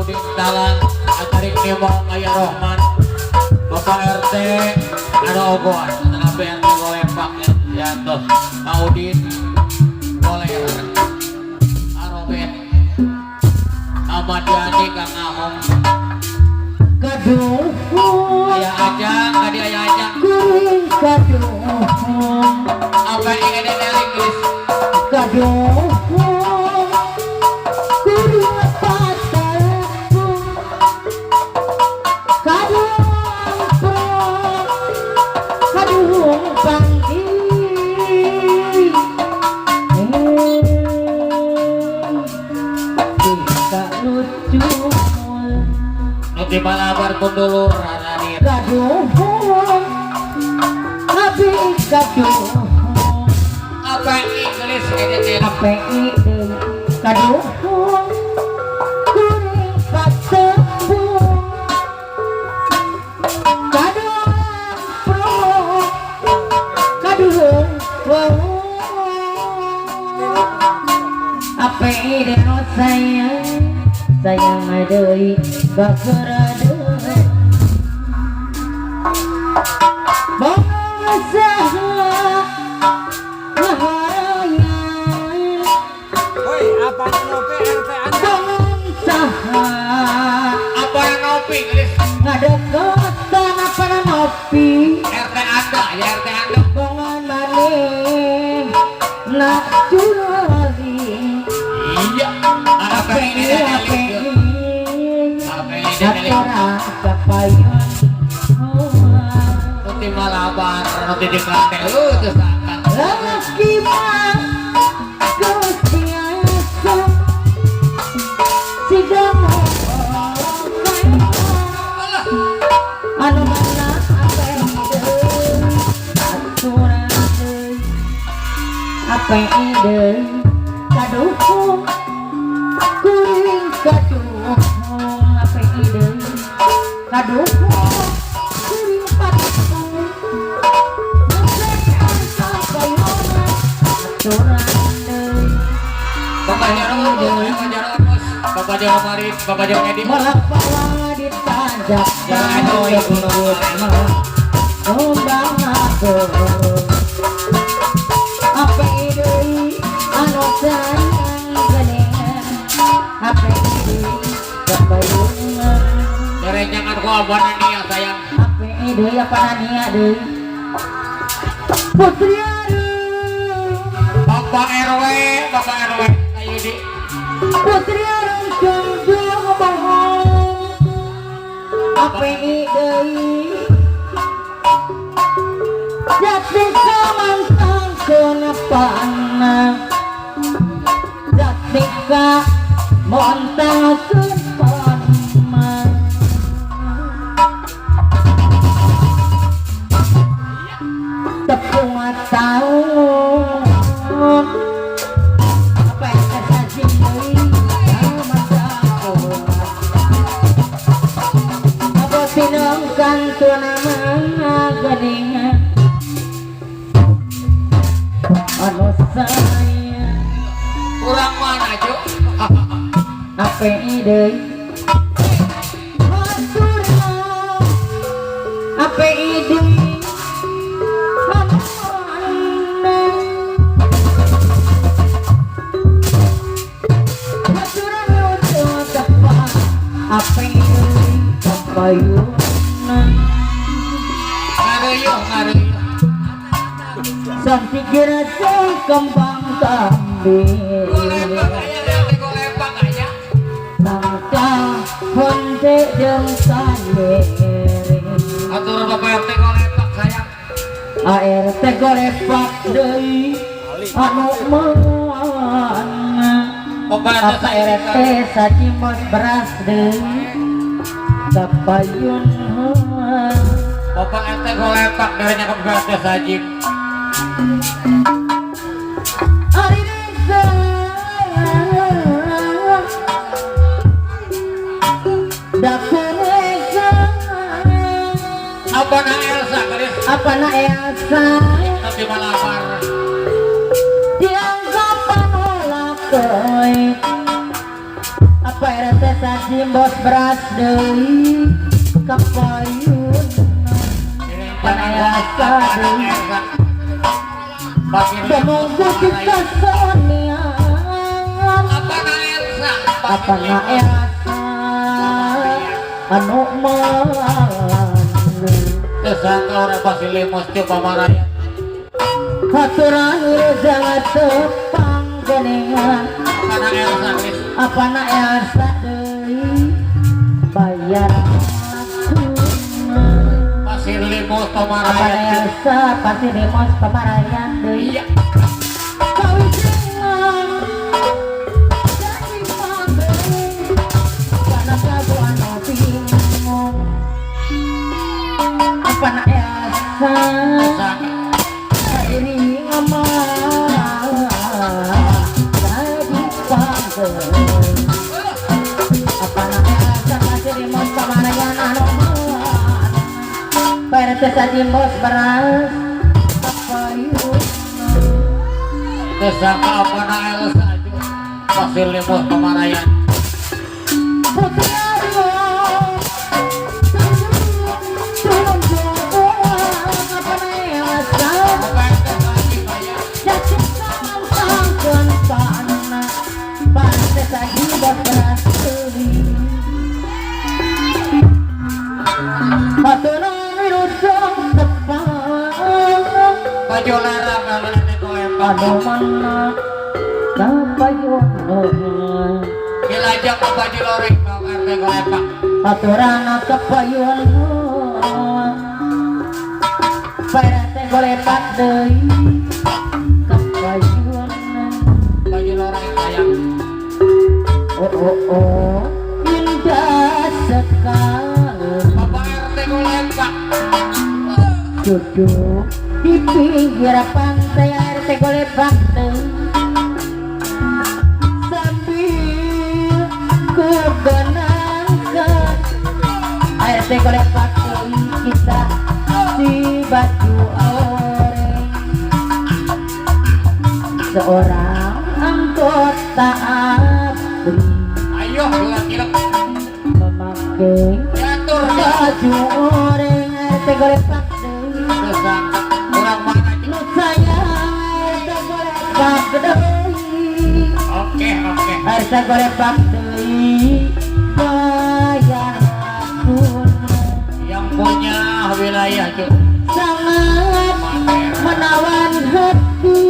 Udin Talang, Atarik Nimong, Ayah Rohman, Bapak RT, ada ogoan, Tanapi RT Golepak, ya tos, Pak Udin, Goler, Arobet, Ahmad Yani, Kang Ahong, Kaduhung Ayah Ajang, tadi Ayah Ajang, kuring kaduhung apa yang ini neling geus? Kaduhung kuring patepung kaduhung kaduhung panggi tidak lucu. Nu di Malabar pun dulu Rananir. Kaduhung abi kaduhung. Apa Inggris ini neling? Apa ide kaduhung kuring patepung kaduhung pro kaduhung wow. Apa ide nu sayang sayang deui bagera deui bangsa ngaharayang. Woi, apa ngopi RT Anda? Bangsa Apa yang ngopi geus? Ngadeketan apa ngopi. RT Anda, ya RT Anda. Bongan maneh nak curali. Iya. Apa ini neling? Apa ini neling? Acara kapayun. Nu di Malabar, nu di Klate, teu sangka. Lelaki mah geus biasa siga Alah, anu mana apa deui aturan deui apa deui kaduhung kuring kaduhung apa deui kaduhung kuring patepung aturan deui. Bapak Jaro, Bapak Jaro Agus, Bapak Jaro Marit, Bapak Jaro Edi. Molak bawang ditanjak Jangan doi. Kembang aku apa deui anu sayang geningan apa deui kapayungan. Jangan ku abana nia sayang. Apa deui apa nania deui Putri Arum. Bapak RW, Bapak RW, ayo di. Putri Arum jomblo bohong apa deui Jatika mantang kenapana Jatika montang kenapana tepung tahun apa yang tersaji deui apa tinongkan tunama geningan anu sayang. Kurang mana, Cuk? Apa deui haturna apa deui anu mana haturan lucu tepat apa deui kapayunan. Ngareueuh, ngareueuh. Santi kira kembang kambing. Golepak aya, RT golepak aya. Tangka honte jeung sandere. Atur Bapak RT golepak sayang. ART golepak deui anu mana. Bapak RT Apa RT sajimos beras deui kapayun. Bapak RT golepak dari nyakap RT sajim. Ari desa Dakuresa. Apa na Elsa geus? Apa na Elsa? Tapi Malabar. Dianggap panolak. Apa RT PRT sajimbos beras deui kapayun. Panayasa deui. Demungku dikasonian. Apa na Elsa? Apa na Elsa anu malan. Tersangka orang Pasir Limos teu pamaraya. Haturan jangan tepang geningan. Apa na Elsa Kris? Apa na Elsa deui bayar aku. Pasir Limos Apa na pamaraya. Elsa Pasir Limos pamarayan deui. Iya. Kawijengan jadi panggung karena jago anu bingung. Apa na Elsa Tersangka. Seiring amarah jadi panggung. Apa na Elsa Pasir Limos pamarayan anu malan. PRT sajimbos beras apa yuk. Tersangka apa na Elsa? Pasir Limos pamarayan. Putri Aryo turun apa na Elsa PRT lagi bayar. Jatuh sangkan panah PRT sajimbos beras deui. Haturan wilujeng tepang. Baju larang kalau nanti golepak. Anu mana kapayun. Dilajak ke baju loreng Bang RT golepak. Aturan kapayun. PRT golepak deui kapayun. Baju loreng sayang. Oh oh oh indah sekali. Bapak RT golepak. Duduk di pinggir pantai RT golepak deui. Sambil ku kenangkan RT golepak deui kisah si baju oreng. Seorang anggota ABRI Ayo gila-gila. memakai Diatur ya. baju oreng RT golepak deui. Tersangka orang mana? Nu sayang RT golepak deui. Oke oke. RT golepak deui bayar lakuna. Yang punya wilayah cuy. Sangat menawan hati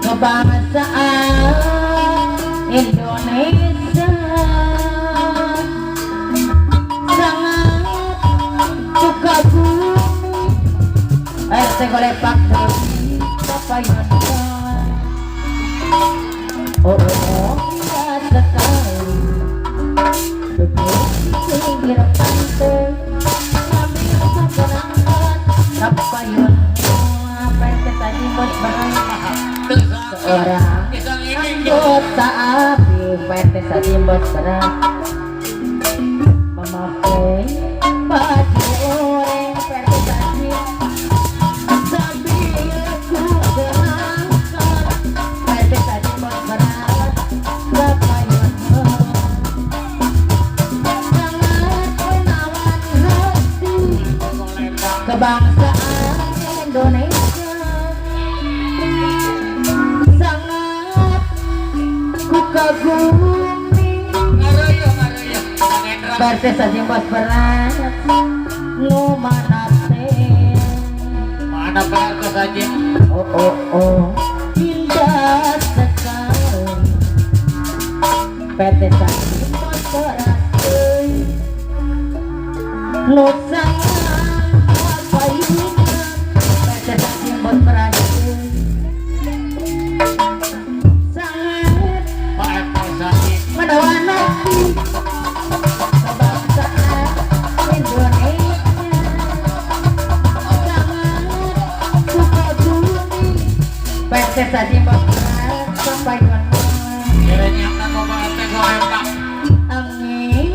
kebangsaan Indonesia. Sangat suka bumi RT golepak deui kapayun. Oh oh oh indah sekali. Duduk di pinggir pantai sambil kekenangan kapayun. PRT sajimbos beras Tersangka. seorang Pisang ini anggota ABRI PRT sajimbos beras memakai baju oreng PRT sajim sambil ku kenangkan PRT sajimbos beras kapayun. Sangat menawan hati golepak. kebangsaan Indonesia. Sangat ku kagumi Ngareueuh ngareueuh. Kang Endra. PRT sajimbos beras nu mana teh. Mana PRT saja? Oh oh oh indah sekali. PT sajimbos beras deui nu sayang kapayunan. PT sajimbos beras deui sangat Pak RT saja. menawan hati kebangsaan Indonesia. Sangat ku kagumi PT sajimbos beras kapayun. Kiranya Bapak RT golepak. Angin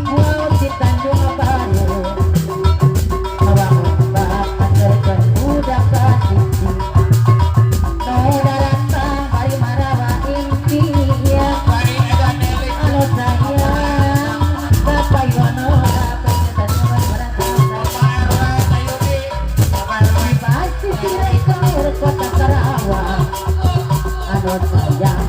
laut di Tanjung Baru Sayang.